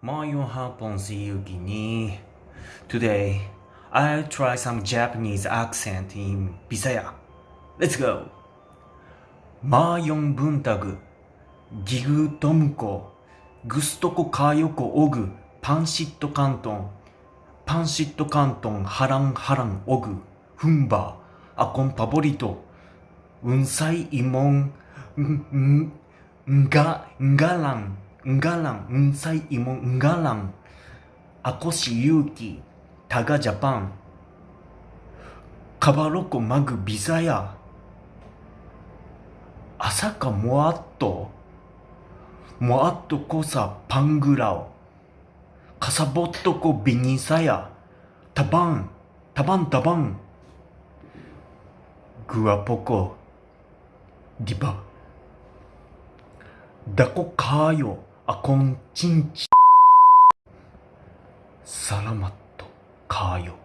Maayong hapon si Yuki ni. Today, I'll try some Japanese accent in Bisaya. Let's go! Maayong buntag, gigutom ko, gusto ko kaayo ko og pansit canton, pansit canton harang-harang og humba, akong paborito. Unsay imong nga ngalan ngalan, unsay imong ngalan? Ako si Yuki, taga Japan. Kabalo ko mag Bisaya. Asa ka moadto? Moadto ko sa Panglao. Kasabot ko Binisaya. Tabang, tabang, tabang. Guwapo ko. Di ba? Dako kaayo akong chinchi. Salamat kaayo.